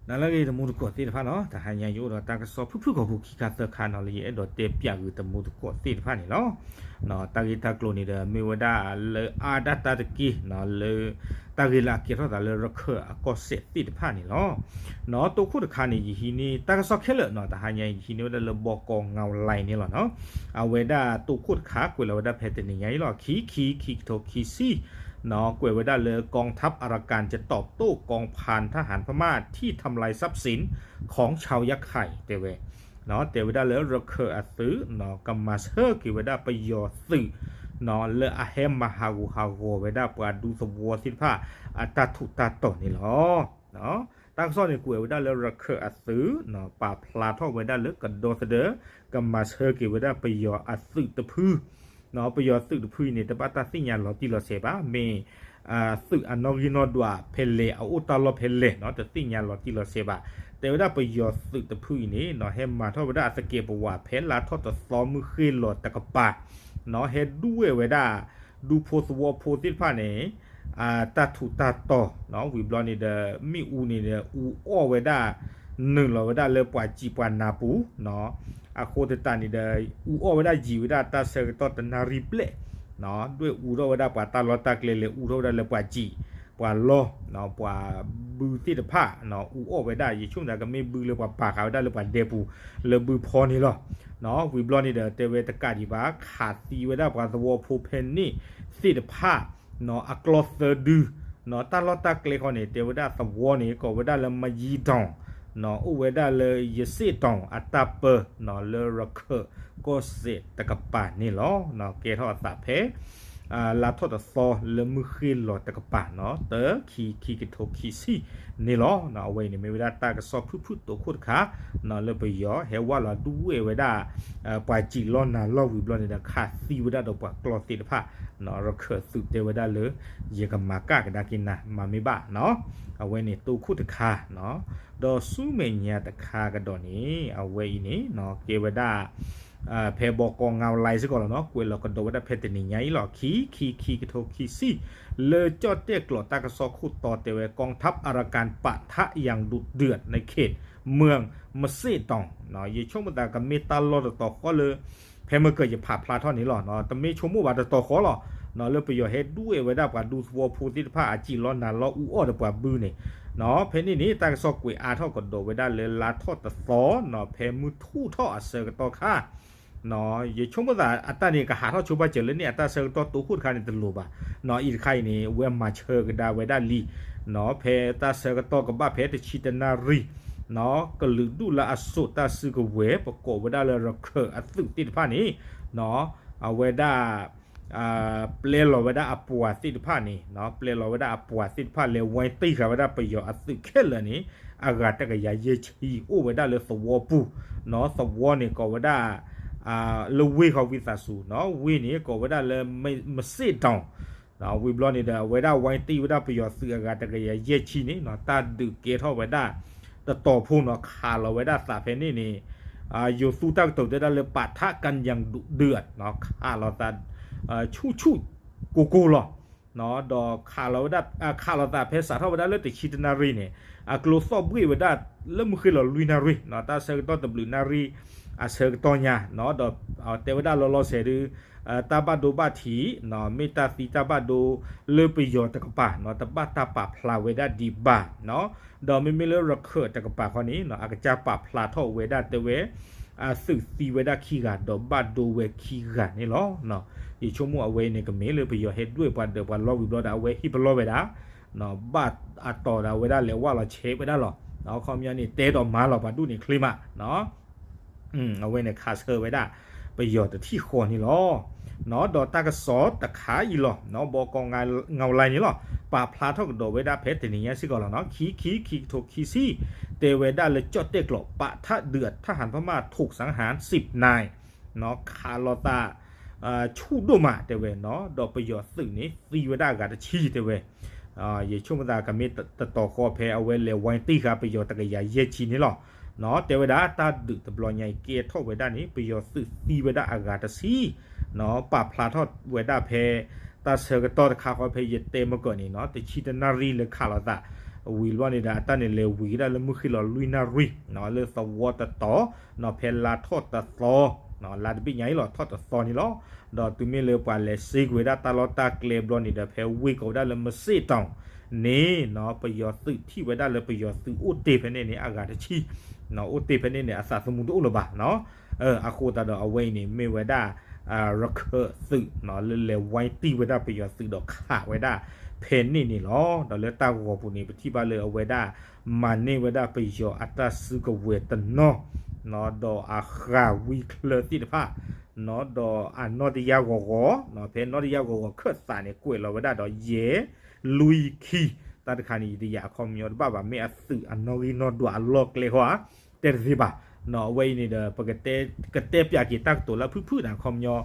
နလၢအဂ့ၤ တံၤသကိးသ့ၣ်တဖၣ်နီၤ, တဟါညါယအိၣ်ဒီးတၢ်ကစီၣ်ဖုၣ်ဖုၣ်ကိာ်ပူၤခံခါသၢခါနီၤ လၢယအဲၣ်ဒိးတဲပၠးဂ့ၤတံၤသကိးသ့ၣ်တဖၣ်န့ၣ်လီၤ. တၢ်ဂ့ၢ်တၢ်ကျိၤန့ၣ်ဒီး မ့ၢ်ဝဲဒၣ်လၢအါဒၣ်တၢ်တက့ၢ်နီၤ လၢ တၢ်ဂ့ၢ်လၢအကဲထီၣ်သးလၢရခၢၣ်အကီၢ်စဲၣ်သ့ၣ်တဖၣ်န့ၣ်လီၤ. နီၤ တိခိၣ်တခါန့ၣ် ယဟံးန့ၢ်တၢ်ကစီၣ်ခဲလၢာ်နီၤ, တဟါညါအံၤ ယဟံးန့ၢ်ဝဲဒၣ်လၢဘီကီၢ်ငါဝ်လံန့ၣ်လီၤနီၤ. အဝဲဒၣ်တိခိၣ်တခါ ကွဲးလီၤဝဲဒၣ်ဖဲတနံၤညါအံၤလီၤ, ခံခံခံကထိခံဆံနီၤ, ကွဲးဝဲဒၣ်လၢ กองทัพอารากันจะตอบโต้กองพันทหารพม่าที่ทำลายทรัพย์สินของชาวยะไข่ တဲဝဲ တဲဝဲဒၣ်လၢရခၢၣ်အသုးနီၤ ကမၤဆၢက့ၤဝဲဒၣ်ပယီၤသုးနီၤ လၢအဟဲမၤဟးဂူာ်ဟးဂီၤဝဲဒၣ်ပှၤဒူသဝီသ့ၣ်တဖၣ် အတၢ်ထူးတၢ်တီၤန့ၣ်လီၤ. တၢ်ကစီၣ်န့ၣ် ကွဲးဝဲဒၣ်လၢရခၢၣ်အသုးနီၤ ပာ်ဖျါထီၣ်ဝဲဒၣ်လၢကဒီသဒၢ ကမၤဆၢက့ၤဝဲဒၣ်ပယီၤအသုးတဖု ပယီၤသုးတဖုအံၤန့ၣ် တဘၣ်တၢ်သ့ၣ်ညါလီၤတံၢ်လီၤဆဲးဘၣ်, မ့ၢ်သုးအနီၣ်ဂံၢ်နီၣ်ဒွးဖဲလဲၣ် အအိၣ်တၢ်လီၢ်ဖဲလဲၣ်နီၤ တသ့ၣ်ညါလီၤတံၢ်လီၤဆဲးဘၣ်. တဲဝဲဒၣ်ပယီၤသုးတဖုအံၤန့ၣ်နီၤ ဟဲမၤထီၣ်ဝဲဒၣ်အသကဲးပဝးဖဲလါထီၣ်တသီမုၢ်ဃ့ၢ်လီၤတကပၤနီၤ ဟဲဒုးဝဲဒၣ် ဒူဖိသဝီဖိသ့ၣ်တဖၣ်န့ၣ် တၢ်ထူးတၢ်တီၤနီၤ ဝံၤဘျီန့ၣ်ဒီး မ့ၣ်အူန့ၣ်ဒီး အူအီၣ်ဝဲဒၣ် နုာ်လီၤဝဲဒၣ်လၢပှၤစံာ်ပှၤနါပူၤနီၤ အဃိသတးန့ၣ်ဒီး အူအီၣ်ဝဲဒၣ်ယံာ်ဝဲဒၣ်တၢ်ဆၢကတီၢ်တနၣ်ရံၣ်ဘျဲၣ်နီၤ ဒွဲၣ်အူထီၣ်ဝဲဒၣ်ပှၤတၢ်လီၢ်တၢ်ကျဲ လဲၤအူထီၣ်ဝဲဒၣ်လၢပှၤစံာ်ပှၤလီနီၤ ပှၤဘုသ့ၣ်တဖၣ်နီၤ အူအီၣ်ဝဲဒၣ် ယဆိကမိၣ်သးကမ့ၢ်ဘုလၢပှၤပာ်ဃာ်ဝဲဒၣ်လၢပှၤဒဲပူၤ လၢဘုဖီန့ၣ်လီၤ. ဝံၤဘျီန့ၣ်ဒီး တဲဝဲတကးဒံးဘၣ် ခးသံဝဲဒၣ်ပှၤသဝီဖိဖဲန့ၣ်သ့ၣ်တဖၣ်နီၤ အကျီသၢဒုနီၤ တၢ်လီၢ်တၢ်ကျဲခီန့ၣ် တဲဝဲဒၣ်သဝီန့ၣ် ကိးဝဲဒၣ်လၢမယံၤတီၤနီၤ အိၣ်ဝဲဒၣ်လၢယစ့ၣ်တီၤအတၢ်ပၢနီၤ လၢရခၢၣ်ကီၢ်စဲၣ်တကပၤန့ၣ်လီၤ. ကဲထီၣ်အသးဖဲ လါထီၣ်တသီလၢမုၢ်ဃ့ၢ်လီၤတကပၤနီၤ တၢ ခံ ခံကထိခံဆံန့ၣ်လီၤ. အဝဲအံၤန့ၣ်မ့ၢ်ဝဲဒၣ်တၢ်ကစီၣ်ဖုၣ်ဖုၣ်တိခိၣ်တခါနီၤ လၢပယီၤဟဲဝးလီၤဒုးဝဲဝဲဒၣ် ပှၤစံာ်လီၢ်နၤလီၢ်ဝံၤဘျီန့ၣ်ဒီး ခးသံဝဲဒၣ်ဒီးပှၤကျီသ့ၣ်တဖၣ်နီၤ ရခၢၣ်သုးတဲဝဲဒၣ်လၢ ယကမၤကၣ်ကဒါက့ၤနၤ မၤမ့ၢ်ဘၣ်နီၤ. အဝဲန့ၣ်တိခိၣ်တခါနီၤ ဒီးဆူမဲာ်ညါတခါကဒီးန့ၣ် အဝဲအံၤန့ၣ်နီၤ ကဲဝဲဒၣ် ဖဲဘီကီၢ်ငါဝ်လံစ့ၢ်ကီးလီၤနီၤ ကွဲးလီၤကဒီးဝဲဒၣ်ဖဲတနံၤညါအံၤလီၤ ခံ ခံ ခံကထိခံဆံ လၢကၠီၣ်တဲၣ်ကျိးတၢ်ကစီၣ်ခိၣ်တီတဲဝဲ กองทัพอารากันปะทะอย่างดุเดือดในเขตเมืองเมเซตอง ယဆိကမိၣ်သးကမ့ၢ်တၢ်လီၢ်တတီၤဃီလၢ ဖဲမ့ၢ်ကၢၢ်ယဖးဖျါထီၣ်န့ၣ်လီၤ တမ့ၢ်ဆိကမိၣ်ဘၣ်တတီၤဃီလီၤ လၢပယီၤဟဲဒုးဝဲဝဲဒၣ်ပှၤဒူသဝီဖိသ့ၣ်တဖၣ် အစံာ်လီၢ်နၤလီၢ်အူအီၣ်ဒီးပှၤဘုန့ၣ် ဖဲန့ၣ်န့ၣ် တၢ်ကစီၣ်ကွဲးအါထီၣ်ကဒီးဝဲဒၣ်လၢလါထီၣ်တသီနီၤ ဖဲမုၢ်ထူၣ်ထီၣ်အဆၢကတီၢ်ခါ ယဆိကမိၣ်သးအတၢ်န့ၣ် ကဟးထီၣ်ဆိဘၣ်စၢၤလၢန့ၣ် အတၢ်ဆၢကတီၢ်တိခိၣ်တခါန့ၣ်တလိၤဘၣ်နီၤ အံၤတခါအံၤန့ၣ် ဝဲမၤဆၢကဒါဝဲဒၣ်လံနီၤ ဖဲတၢ်ဆၢကတီၢ်ကဘၣ်ဖဲတဆံတနၣ်ရံၣ်နီၤ ကလုာ်ဒူၣ်လၢအစိာ်တၢ်စုကဝဲၤ ပကိးဝဲဒၣ်လၢရခၢၣ်အသုးသ့ၣ်တဖၣ်န့ၣ်နီၤ အဝဲဒၣ် ပျဲလီၤဝဲဒၣ်အပှၤသ့ၣ်တဖၣ်န့ၣ်နီၤ ပျဲလီၤဝဲဒၣ်အပှၤသ့ၣ်တဖၣ် လဲၤဝဲတံၢ်ဃာ်ဝဲဒၣ်ပယီၤအသုးခဲလၢာ်န့ၣ် အဂၤတကယၤယဲၢ်ဆံ အိၣ်ဝဲဒၣ်လၢသဝီပူၤနီၤ သဝီန့ၣ်ကိးဝဲဒၣ် လၢဝ့ၢ်ဃီဝံသးစူၤနီၤ ဝ့ၢ်န့ၣ်ကိးဝဲဒၣ်လၢ မစ့ၣ်တီၤ ဝံၤဘျီန့ၣ်ဒီး အဝဲဒၣ်ဝဲတံၢ်ဝဲဒၣ်ပယီၤသုးအဂၤတကယၤယဲၢ်ဆံန့ၣ်နီၤ တၢ်ဒုးကဲထီၣ်ဝဲဒၣ်တတီၤဖိနီၤ ခးလီၤဝဲဒၣ်သးဖဲန့ၣ်န့ၣ် ယိၤသူတၢ်ကတိၤတဲဒၣ်လၢ ပာ်ထးကၢၣ်ယၣ်ဒုးဒုးနီၤ ခးလီၤသး ဆူၣ်ဆူၣ်ကိၢ်ကိၢ်လီၤ ဒီးခးလီၤဝဲဒၣ် ခးလီၤသးဖဲစးထီၣ်ဝဲဒၣ်လၢတဆံတနၣ်ရံၣ်န့ၣ် အကျိသီၣ်ဘှ့ၣ်ဝဲဒၣ်လၢမုၢ်ဃ့ၢ်လီၤလွံၢ်နၣ်ရံၣ်နီၤ တၢ်ဆၢကတီၢ်တဘျုးနၣ်ရံၣ်အဆၢကတီၢ်ညါနီၤ ဒီးတဲဝဲဒၣ်လီၤလီၤဆဲးဒုး တၢ်ဘၣ်ဒိဘၣ်ထံးနီၤ မ့ၢ်တၢ်သံတၢ်ဘၣ်ဒိလၢပယီၤတကပၤနီၤ တဘၣ်တၢ်ပာ်ဖျါဝဲဒၣ်ဒံးဘၣ်နီၤ ဒီးမ့မ့ၢ်လၢရခၢၣ်တကပၤခီန့ၣ်နီၤ အကစၢ်ပာ်ဖျါထီၣ်ဝဲဒၣ်တဲဝဲ အသုးသံဝဲဒၣ်ခံဂၤ ဒီးဘၣ်ဒိဝဲခံဂၤန့ၣ်လီၤ. ယဆိကမိၣ်အဝဲအံၤန့ၣ် ကမ့ၢ်လၢပယီၤဟဲဒွဲၣ်ပှၤဒၢးပှၤလီၢ်ဝံၤဘျီဒီး အဝဲဟ့ၣ်ပလီၢ်ဝဲဒၣ် ဘၣ်အတီၤဒီးအဝဲဒၣ်လဲၤဝဲလီၤဆဲးဝဲဒၣ်လီၤ. အခီပညီန့ၣ် တဲဒီးမၤလီၤပှၤဒူၣ်န့ၣ်ချ့မးနီၤ အဝဲန့ၣ်ခးဆၢဝဲဒၣ် ပယီၤတထံၣ်ဃီန့ၣ်လီၤ. ဒီးတၢ်ကစီၣ်တခါအံၤလီၤ ဘီကီၢ်ငါဝ်လံန့ၣ်လီၤ ပာ်ဖျါထီၣ်ကဒီးဝဲဒၣ်ဖဲတနံၤညါစ့ၢ်ကီးလီၤနီၤ ခံ ခံ ခံကထိခံဆံ တဲဝဲဒၣ်လၢကၠီၣ်တဲၣ်ကျိး ပာ်ထးဒုးအ ทหารพม่าถูกสังหารสิบนาย ခးလီၤသး ဆူၣ်ဒိၣ်မးတဲဝဲနီၤ ဒီးပယီၤသုးန့ၣ် သံဝဲဒၣ်အဂၤတဆံတဲဝဲ ယဆိကမိၣ်သးကမ့ၢ်တတီၤဃီဖဲအဝဲလဲၤဝဲတံၢ်ဃာ်ပယီၤတကယၤယဲၢ်ဆံန့ၣ်လီၤ. တဲဝဲဒၣ်တၢ်ဒုးတဘျီညါအံၤကဲထီၣ်ဝဲဒၣ်န့ၣ် ပယီၤသုးသံဝဲဒၣ်အဂၤတဆံ ပာ်ဖျါထီၣ်ဝဲဒၣ်ဖဲ တၢ်ဆၢကတီၢ်တခါဃီဖဲယတဲမကၢးန့ၣ်နီၤ တဆံတနၣ်ရံၣ်လၢခးလီၤသး ဝံၤဘျီန့ၣ်ဒီး အတၢ်န့ၣ်လဲၤဝံၤကဒၣ်လၢမုၢ်ဃ့ၢ်လီၤလွံၢ်နၣ်ရံၣ် လၢသဝီတတီၤ ဖဲလါထီၣ်တသီ လါတဘ့ၣ်ညါအံၤလီၤ ထီၣ်တသီန့ၣ်လီၤ. ဒီးတုၤမ့ၢ်လၢပှၤလဲၤစ့ကွံာ်ဝဲဒၣ်တၢ်လီၢ်တၢ်ကျဲဘျီန့ၣ်ဒီး ဖဲဝ့ၢ်ကိးဝဲဒၣ်လၢမစ့ၣ်တီၤန့ၣ် ပယီၤသုးထံၣ်ဝဲဒၣ်လၢပယီၤသုးအိၣ်တ့ၢ်ဖဲန့ၣ်န့ၣ် အဂၤတဆံ အိၣ်တ့ၢ်ဖဲန့ၣ်န့ၣ် အသးသမူတအိၣ်လၢၤဘၣ်. အဃိသတးဒီးအဝဲအံၤန့ၣ် မ့ၢ်ဝဲဒၣ် ရခၢၣ်သုး လၢလဲၤဝိုင်းတံၢ်ဝဲဒၣ်ပယီၤသုးဒီးခးဝဲဒၣ်ဖဲန့ၣ်န့ၣ်လီၤ. ဒီးလၢတၢ်ဂီၤပူၤန့ၣ် ပထံၣ်ဘၣ်လၢအဝဲဒၣ် မၤန့ၢ်ဝဲဒၣ်ပယီၤအတၢ်စုကဝဲၤတနီၤ ဒီးအဃၢၤဝံချၢသ့ၣ်တဖၣ် ဒီးအနီၢ်တယၢ်ဂီၤဂီၤ ဖဲနီၢ်တယၢ်ဂီၤဂီၤခၢၣ်သးန့ၣ် ကွဲးလီၤဝဲဒၣ်ဒီးယဲၢ်လွံၢ်ခံ တၢ်တခါန့ၣ် ယတယာ်အခီပညီတဘၣ်ဘၣ် မ့ၢ်အသုးအနီၣ်ဂံၢ်နီၣ်ဒွးအလီၢ်ကျဲဃီဧါ တဲတသ့ဘၣ်. အဝဲအံၤန့ၣ်ဒီး ပကတဲ ကတဲပၠးက့ၤတၢ်ကတိၤလၢဖုၣ်ဖုၣ်န့ၣ် အခီပညီ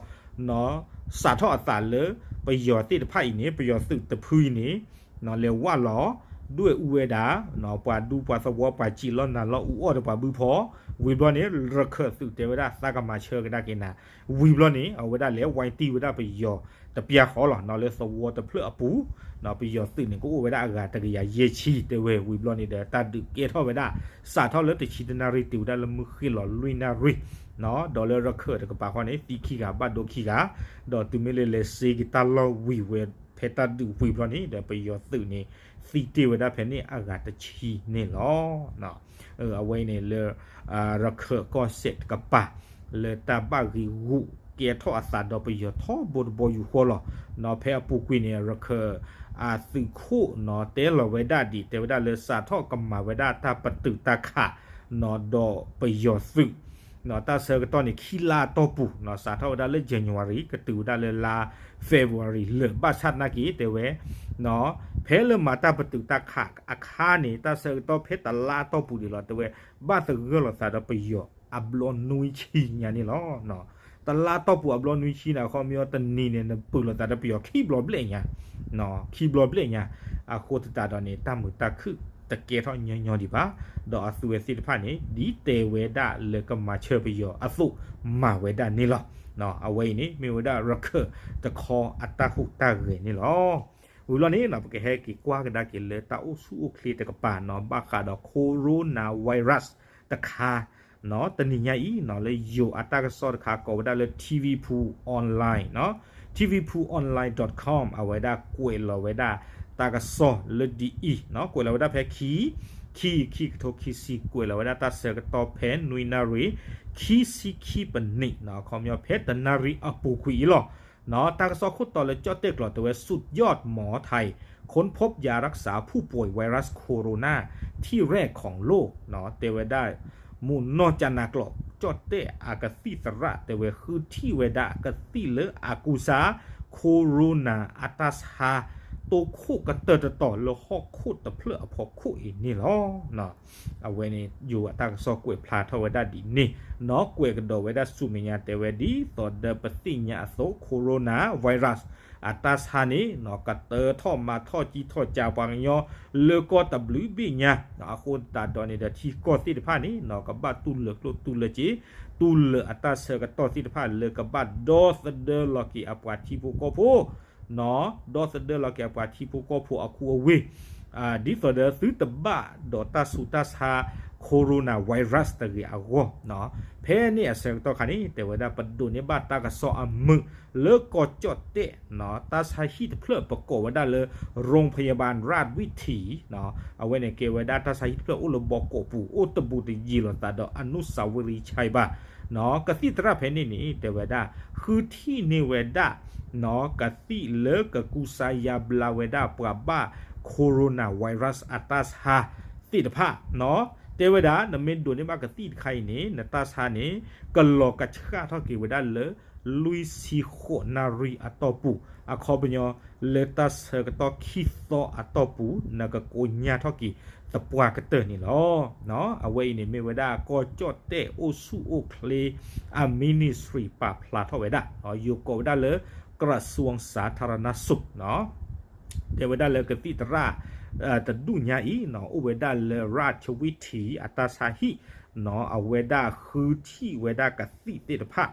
စးထီၣ်အသးလၢ ပယီၤသ့ၣ်တဖၣ်အံၤန့ၣ် ပယီၤသုးတဖုအံၤန့ၣ် လဲၤဝၢ်လီၤ ဒွဲၣ်အူဝဲဒၣ် ပှၤဒူပှၤသဝီပှၤစံာ်လီၤနၤလီၤအူအီၣ်ဒီးပှၤဘုဖီ ဝံၤဘျီန့ၣ် ရခၢၣ်သုးတဲဝဲဒၣ်သးကမၤဆၢကဒါက့ၤနၤ ဝံၤဘျီန့ၣ် အဝဲဒၣ်လဲၤဝိုင်းတံၢ်ဝဲဒၣ်ပယီၤတပျၢ်ဃီလီၤ လၢသဝီတဖျၢၣ်အပူၤ ပယီၤသုးန့ၣ် ကအိၣ်ဝဲဒၣ်အဂၤတကယၤယဲၢ်ဆံတဲဝဲ ဝံၤဘျီန့ၣ်ဒီး တၢ်ဒုးကဲထီၣ်ဝဲဒၣ် စးထီၣ်လၢတဆံတနၣ်ရံၣ် တုၤဝဲဒၣ်လၢမုၢ်ဃ့ၢ်လီၤလွံၢ်နၣ်ရံၣ် ဒီးလၢရခၢၣ်တကပၤဃီန့ၣ် သံခံဂၤဘၣ်ဒိခံဂၤ ဒီးတုၤမ့ၢ်လၢလဲၤစ့က့ၤတၢ်လီၢ်ဝံၤဝဲ ဖဲတၢ်ဒုးဝံၤဘျီန့ၣ်ဒီး ပယီၤသုးန့ၣ် သံတ့ၢ်ဝဲဒၣ်ဖဲန့ၣ်အဂၤတဆံန့ၣ်လီၤ. အဝဲအံၤန့ၣ်လၢ ရခၢၣ်ကီၢ်စဲၣ်တကပၤ လၢတၢ်ဘၣ်ဂံာ်ဂူာ်ကဲထီၣ်အသးဒီးပယီၤထီဘိတဘိယူၢ်ဃီလီၤ. ဖဲအပူၤကွံာ်န့ၣ် ရခၢၣ်အသုးခိၣ်နီၤ တဲလီၤဝဲဒၣ်ဒ် တဲဝဲဒၣ်လၢစးထီၣ်ကမၤဝဲဒၣ်တၢ်ပတုာ်တၢ်ခး ဒီးပယီၤသုး တၢ်ဆၢကတီၢ်န့ၣ် ခံလါအတီၢ်ပူၤ စးထီၣ်ဝဲဒၣ်လၢ January ကတုၤဝဲဒၣ်လၢလါ February လၢာ် ဘၣ်ဆၣ်သနာ်က့ တဲဝဲ ဖဲလၢမၤတၢ်ပတုာ်တၢ်ခးအခါန့ၣ် တၢ်ဆၢကတီၢ်ဖဲတလါအတီၢ်ပူၤဒံးလီၤ တဲဝဲ ဘၣ်သဂၢၢ်လိာ်သးဒီးပယီၤအဘျီနွံဆံညါန့ၣ်လီၤ. တလါအတီၢ်ပူၤအဘျီနွံဆံန့ၣ် အခီပညီတနံၤန့ၣ် နပတုာ်လိာ်သးဒီးပယီၤခံဘျီဘျဲၣ်ညါ ခံဘျီဘျဲၣ်ညါ အဃိသတးဒီးန့ၣ် တၢ်မုာ်တၢ်ခုၣ်တကဲထီၣ်ညီညီဒံးဘၣ်. ဒီးအသုးဝဲသ့ၣ်တဖၣ်န့ၣ် ဒ်တဲဝဲဒၣ်လၢကမၤဆၢပယီၤအသိး မၤဝဲဒၣ်န့ၣ်လီၤ. အဝဲအံၤန့ၣ် မ့ၢ်ဝဲဒၣ်ရခၢၣ်တခီအတၢ်ဟူးတၢ်ဂဲၤန့ၣ်လီၤ. ဝံၤလီၤန့ၣ် ပကဟဲက့ၤကွၢ်ကဒါက့ၤလၢတၢ်အိၣ်ဆူၣ်အိၣ်ချ့တကပၤနီၤ ဘၣ်ဃးဒီး coronavirus တခါ တနံၤညါအံၤနီၤ လၢယိၤအတၢ်ကစီၣ်တခါ ကိးဝဲဒၣ်လၢ ထံဝံဖူ online နီၤ ထံဝံဖူ online dot com အဝဲဒၣ်ကွဲးလီၤဝဲဒၣ်တၢ်ကစီၣ်လၢဒ်အံၤနီၤ ကွဲးလီၤဝဲဒၣ်ဖဲခံ ခံ ခံကထိခံဆံ ကွဲးလီၤဝဲဒၣ်တၢ်ဆၢကတီၢ်ဖဲနွံနၣ်ရံၣ် ခံဆံခံပနံးနီၤ အခီပညီဖဲတနၣ်ရံၣ်အပူၤကွံာ်အံၤလီၤ. တၢ်ကစီၣ်ခိၣ်တီလၢကၠီၣ်တဲၣ်ကျိာ်တဲဝဲ สุดยอดหมอไทย ค้นพบยารักษาผู้ป่วยไวรัสโคโรนา ที่แรกของโลก တဲဝဲဒၣ် မုၢ်နီၢ်ကနၤကျိာ် ကၠီၣ်တဲၣ်အကသံၣ်သရၣ် တဲဝဲဃုထံၣ်ဝဲဒၣ်ကသံၣ်လၢအကူစါ corona အတၢ်ဆါ တိခိၣ်ကတၢၢ်တတီၤလၢဟီၣ်ခိၣ်တဖျၢၣ်အဖီခိၣ်အံၤန့ၣ်လီၤ. အဝဲန့ၣ် ယိၤအတၢ်ကစီၣ်ကွဲးဖျါထီၣ်ဝဲဒၣ်ဒ်န့ၣ်နီၤ ကွဲးကဒီးဝဲဒၣ်ဆူမဲာ်ညါတဲဝဲ ဒ်သိးဒီးပသ့ၣ်ညါအသိး coronavirus အတၢ်ဆါန့ၣ်နီၤ ကတၢထီၣ်မၤထီၣ်ကံထီၣ်ကၢပှၤကညီ လၢကီၢ်တဘျုးဘ့ၣ်ညါ အဃိသတးဒီးန့ၣ်ဒီး ထံကီၢ်သ့ၣ်တဖၣ်န့ၣ်နီၤ ကဘၣ်တူၢ်လၢာ်ကျိၣ်တူၢ်လၢာ်စ့ တူၢ်လၢာ်အတၢ်ဆၢကတီၢ်သ့ၣ်တဖၣ်လၢကဘၣ်ဒီသဒၢလီၤက့ၤအပှၤထံဖိကီၢ်ဖိနီၤ ဒီသဒၢလီၤက့ၤအပှၤထံဖိကီၢ်ဖိအကူအဝ့ၢ် ဒ်သိးဒီးသုတဘၣ်ဒီးတၢ်ဆူးတၢ်ဆါ coronavirus တဂ့ၤအဂီၢ်နီၤ ဖဲန့ၣ်အဆၢကတီၢ်ခါန့ၣ် တဲဝဲဒၣ်ပဒိးန့ၢ်ဘၣ်တၢ်ကစီၣ်အမုာ်လၢကီၢ်ကၠီၣ်တဲၣ်နီၤ တၢ်ဆါဟံၣ်တဖျၢၣ်ပကိးဝဲဒၣ်လၢ โรงพยาบาลราชวิถี နီၤ အဝဲန့ၣ်ကဲဝဲဒၣ်တၢ်ဆါဟံၣ်တဖျၢၣ်အိၣ်လၢဘီကီးပူၤ အိၣ်တဘူးတယံၤလိာ်သးဒီး အနုစၢဝရီးချိုင်ဘၣ် နီၤ ကသံၣ်သရၣ်ဖဲန့ၣ်န့ၣ် တဲဝဲဒၣ် ဃုထံၣ်န့ၢ်ဝဲဒၣ် နီၤ ကသံၣ်လၢကကူစါယါဘျါဝဲဒၣ်ပှၤဘၣ် coronavirus အတၢ်ဆါသ့ၣ်တဖၣ်နီၤ တဲဝဲဒၣ် နမ့ၢ်ဒိးန့ၢ်ဘၣ်ကသံၣ်တခါအံၤန့ၣ် နတၢ်ဆါန့ၣ် ကလီၤကဆှၣ်ထီၣ်က့ၤဝဲဒၣ်လၢ လွံၢ်ဆံဃိးနၣ်ရံၣ်အတီၢ်ပူၤ အခီပညီ လၢတၢ်ဆၢကတီၢ်ခံသီအတီၢ်ပူၤ နကကိးညါထီၣ်က့ၤသပှၢ်ကတၢၢ်န့ၣ်လီၤ. အဝဲအံၤန့ၣ်မ့ၢ်ဝဲဒၣ်ကီၢ်ကၠီၣ်တဲၣ်အိၣ်ဆူၣ်အိၣ်ချ့အ ministry ပာ်ဖျါထီၣ်ဝဲဒၣ် ယိၤကိးဝဲဒၣ်လၢ กระทรวงสาธารณสุข တဲဝဲဒၣ်လၢကသံၣ်သရၣ် တဒူၣ်ညါအံၤနီၤ အိၣ်ဝဲဒၣ်လၢ ราชวิถี အတၢ်ဆါဟံၣ်နီၤ အဝဲဒၣ်ဃုထံၣ်ဝဲဒၣ်ကသံၣ်သ့ၣ်တဖၣ်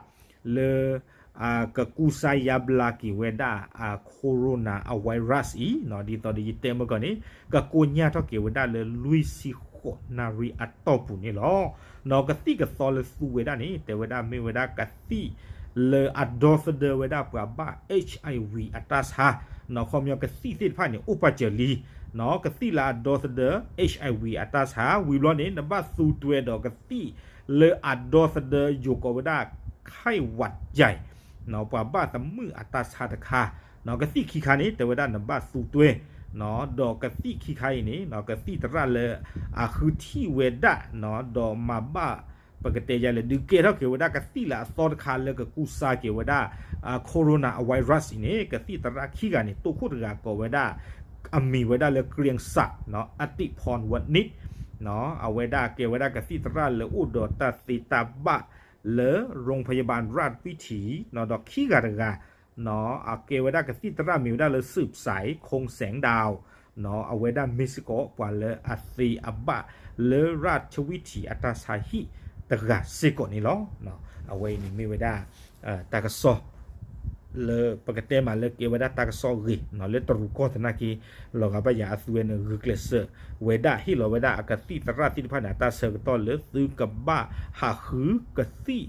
လၢ ကကူစါယါဘျါက့ၤဝဲဒၣ် corona virus အံၤ ဒ်သိးဒီးယတဲမ့ၢ်ကီးန့ၣ် ကကိညၢ်ထီၣ်က့ၤဝဲဒၣ်လၢလွံၢ်ဆံဃိးနၣ်ရံၣ်အတီၢ်ပူၤန့ၣ်လီၤ. နီၢ်ကသံၣ်ကသီလၢသူဝဲဒၣ်န့ၣ် တဲဝဲဒၣ်မ့ၢ်ဝဲဒၣ်ကသံၣ်လၢအဒီသဒၢဝဲဒၣ်ပှၤဘၣ် HIV အတၢ်ဆါ, နီၢ်ခီပညီကသံၣ်သ့ၣ်တဖၣ်န့ၣ် အိၣ်ပာ်စၢၤလံ နီၢ်ကသံၣ်လၢအဒီသဒၢ HIV အတၢ်ဆါ ဝံၤဘျီန့ၣ် နဘၣ်သူတွဲဒီးကသံၣ်လၢအဒီသဒၢယိၤကိးဝဲဒၣ် ခၢၣ်ဝးယဲၢ် နီၢ်ပှၤဘၣ်သမုၣ်အတၢ်ဆါတခါ, နီၢ်ကသံၣ်ခံခါန့ၣ် တဲဝဲဒၣ်နဘၣ်သူတွဲ, နီၢ်ဒီးကသံၣ်ခံခါအံၤန့ၣ် နီၢ်ကသံၣ်သရၣ်လၢအဃုထံၣ်ဝဲဒၣ် နီၢ်ဒီးမၤဘၣ် ပကတဲယါလဲၣ် ဒုးကဲထီၣ်က့ၤဝဲဒၣ်ကသံၣ်လၢအသီတခါလၢကကူစါက့ၤဝဲဒၣ် corona virus အံၤန့ၣ် ကသံၣ်သရၣ်ခံဂၤန့ၣ် တိခိၣ်တဂၤကိးဝဲဒၣ် အမံၤဝဲဒၣ်လၢ เกรียงศักดิ์ နီၢ် อติพรวณิช နီၢ် အဝဲဒၣ်ကဲဝဲဒၣ်ကသံၣ်သရၣ်လၢအိၣ်ဒီးတၢ်သ့တၢ်ဘၣ်လၢ โรงพยาบาลราชวิถี နီၢ်ဒီးခံဂၤတဂၤ နီၢ် အကဲဝဲဒၣ်ကသံၣ်သရၣ်မ့ၢ်ဝဲဒၣ်လၢ สืบสาย คงแสงดาว နီၢ် အဝဲဒၣ်မ့ၢ်စ့ၢ်ကီးပှၤလၢအသ့အဘၣ်လၢ ราชวิถี အတၢ်ဆါဟံၣ်တဂၤစ့ၢ်ကီးန့ၣ်လီၤ. အဝဲအံၤန့ၣ်မ့ၢ်ဝဲဒၣ် တၢ်ကစီၣ် လၢပကတဲမးလၢကဲဝဲဒၣ်တၢ်ကစီၣ်ဂ့ၤ နီၢ်လၢတရူးကီၢ်သနာ်က့ လီၤဂာ်ဘၣ်ယၤအသုဝဲန့ၣ် ဂုာ်ကျဲးစၢးဝဲဒၣ် ဟ့ၣ်လီၤဝဲဒၣ်အကသံၣ်သရၣ်သ့ၣ်တဖၣ်န့ၣ် အတၢ်ဆၢကတီၢ်လၢသုကဘၣ်ဟးဃုကသံၣ်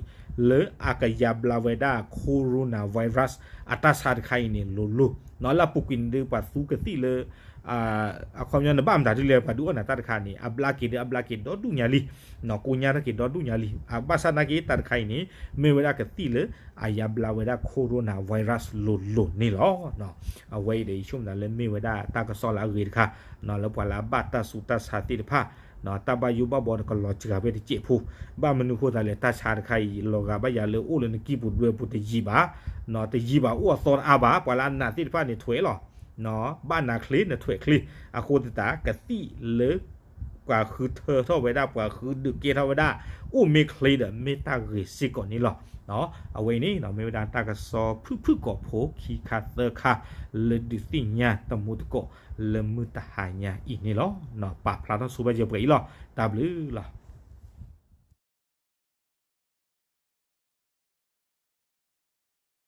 လၢအကယါဘျါဝဲဒၣ် corona virus အတၢ်ဆါတခါအံၤန့ၣ် လိၤလိၤ နီၢ်လၢအပူၤကွံာ်န့ၣ်ဒုး ပှၤသူကသံၣ်လၢ အခီပညီနဘၣ်မတၤဒ်လဲၣ် ပှၤဒုးအီၣ်နၤတၢ်တခါန့ၣ် အဘျါက့ၤဒီး အဘျါက့ၤဒီဒူၣ်ညါလံ, နီၢ်ကိညၢ်ထီၣ်က့ၤဒီဒူၣ်ညါလံ, အဘၣ်ဆၣ်သနာ်က့ တၢ်တခါအံၤန့ၣ် မ့ၢ်ဝဲဒၣ်ကသံၣ်လၢအယါဘျါဝဲဒၣ် corona virus လိၤလိၤန့ၣ်လီၤ. အဝဲအံၤဒီးယဆိကမိၣ်သးလၢမ့ၢ်ဝဲဒၣ်တၢ်ကစီၣ်လၢအဂ့ၤတခါ နီၢ်လၢပှၤလၢအဘၣ်တၢ်ဆူးတၢ်ဆါသ့ၣ်တဖၣ် နီၢ်တၢ်ဘၣ်ယိၣ်ဘၣ်ဘီန့ၣ် ကလီၤစှၤဖဲတစဲးဖိ, ဘၣ်မနုၤဃိသးလဲၣ် တၢ်ဆါတခါအံၤ လီၤဂာ်ဘၣ်ယၤလၢအိၣ်လၢနကံၢ်ပူၤဒွဲပူၤတယံာ်ဘၣ်, နီၢ်တယံာ်ဘၣ်အိၣ်အသီတအါဘၣ်, ပှၤလၢအနာ်သ့ၣ်တဖၣ်န့ၣ်ထွဲးလီၤ နီၢ် ဘၣ်နၤချ့နထွဲးချ့, အဃိသတးကသံၣ်လၢ ပှၤဃုထၢထီၣ်ဝဲဒၣ် ပှၤဃုဒုးကဲထီၣ်ဝဲဒၣ် အိၣ်မ့ၢ်ချ့ဒီးမ့ၢ်တၢ်ဂ့ၤစ့ၢ်ကီးန့ၣ်လီၤ. အဝဲအံၤန့ၣ် မ့ၢ်ဝဲဒၣ်တၢ်ကစီၣ်ဖုၣ်ဖုၣ်ကိာ်ဖိခံခါသၢခါ လၢဒုးသ့ၣ်ညါတမူတကိးလၢမုၢ်တဟါညါအံၤန့ၣ်လီၤ. ပာ်ဖျါထီၣ်ဆိဘၣ်ယဲပှဲၤအံၤလီၤ. တၢ်ဘျုးလီၤ.